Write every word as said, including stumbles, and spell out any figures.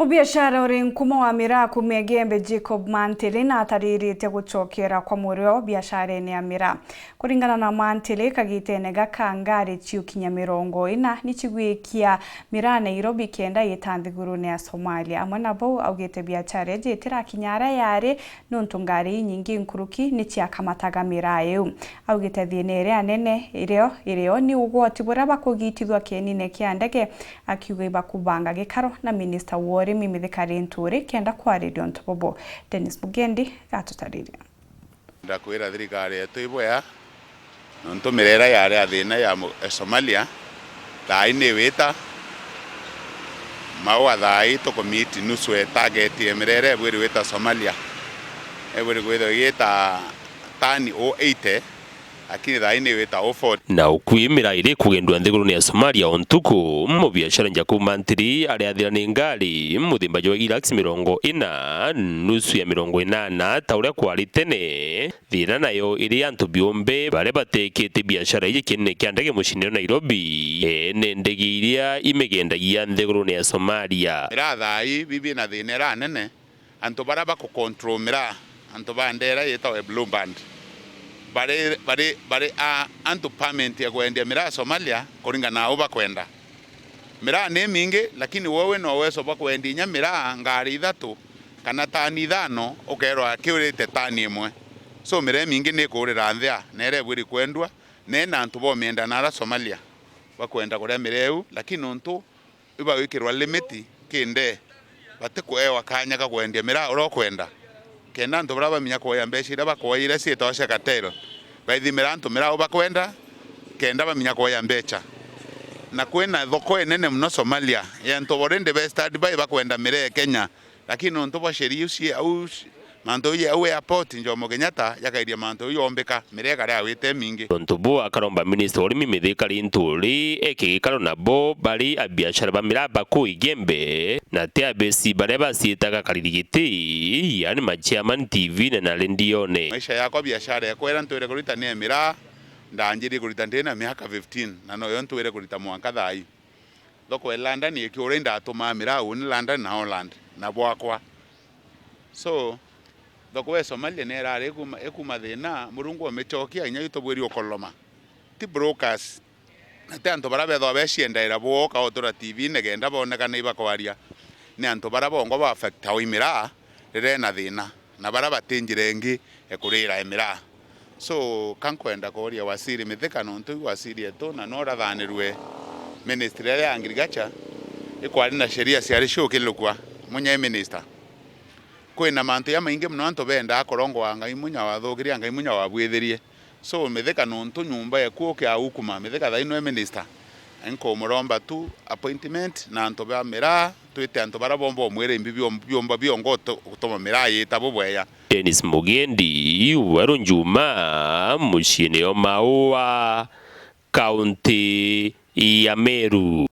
Mubiashara uri nkuma wa miraa kuuma Igembe, Jacob Mantili, natariritie gucokera kwa murio biasharene ya miraa. Kuringana na Mantili, kagitene gaka ngari ciukinya mirongo ina ni cigwikia miraa Nairobi kenda yita nthigurune ya Somalia. Amwe na bau, augite biashara iji itirakinya aria yari nontu ngari inyingi nkuruki ni ciakamataga miraa iu. Augite thina iria nene irio irio ni ugwati buria bakugitithua kienine kia ndege, akiuga ibakubanga gikaro na minista wa urimi Mithika Linturi kenda kwariria untu bubu. Dennis Mugendi gatutariria. Ndakwira thirikari yetu ibwea, nontu mirera yari ya thina ya mu-, e Somalia, thaai ni wita, maua thaai tukumiti nusu e target ya mirera ebwiri wita Somalia. Ebwiri kwithirwa igita tani o eighty, lakini thaai ni wita o forty. Na ukui miraa iri kugendua nthigurune ya Somalia o ntuku, mubiashara Jacob Mantili ariathira ni ngari muthemba jwa Hilux mirongo ina, nusu ya mirongo inana, ta uria kwari tene. Thina nayo iri antu biumbe baria batekite biashara iji kienene kia ndege muciini wa Nairobi, ene ndege iria imigendagia nthigurune ya Somalia. Miraa thaai bibi na thina iria nene, antu baria baku control miraa, antu ba ndera yitawe Blue Band, bari, bari, bari a antu permit ya kwendia miraa Somalia kuringana na au bakwenda. Miraa ni mingi, lakini we wina uwezo bwa kwendia inya miraa ngari ithatu kana tani ithano, ukeerwa kiurite tani imwe. So, miraa imingi ni ikurira nthia, na iria ibwiri kwendua, na ina antu bomienda na ara Somalia bakwenda kuria miraa iu, lakini nontu ibagwikirwa limit kinde, batikuewa kanya ga kwendia miraa uria ukwenda, kenda antu baria bamenya kuoya mbeca iria bakuoya iria ciitagwa cia cartel, baithimira antu miraa u bakwenda, kenda bamenya kuoya mbeca. Na kwina thoko inene mono Somalia ya antu already be standby bakwenda miraa e Kenya, lakini nontu bwa sheria iu cie au, mantu jau au airport Jomo Kenyatta jakairia mantu jau jombika, miraa ikaria wite mingi. Tontu buu akaromba minista wa urimi Mithika Linturi eke gikaro nabo bari abiashara ba miraa ba kuu Igembe, na ti abeci baria baciitaga kariri giti, yaani ma chairman T V-ne na rendione. Maisha yakwa, biashara yakwa iria ntwire kurita ni ya miraa, ndanjirie kurita ndina miaka fifteen, na noyo ntwire kurita mwanka thaai. Thoko e London ikiura indatumaa miraa uuni London na Holland na bwakwa. So, thoko e Somalia ni irari ikuma, ikuma thina, Murungu omicokia, inya itubwiri ukoloma. Ti brokers. Na ti antu baria bethagwa beciendaira bwoka utura T V-ne kenda bonekana ibakwaria. Ni antu baria bongwa ba affectawa i miraa riria ina thina, na baria bati njira ingi e kurira e miraa. So, ka nkwenda kuuria Waziri Mithika, nontu i waziri yetu, na no urathanirue ministry iria ya agriculture, ikwari na sheria ciari ciukilukua, munya i minister. Kwina mantu jamaingi mono antu bendaa kurongwa, Ngai munya wathukiria, Ngai munya wabwithirie. So, Mithika nontu nyumba eku ukiaukuma, Mithika thaai nwe minister. Nkumuromba tu appointment na antu ba miraa, twite antu baria bomba umwire imbi biom-, biomba biongo utu-, utuma miraa yita bubweya. Dennis Mugendi, Weru Njuma, muciini o Maua, kaunti ya Meru.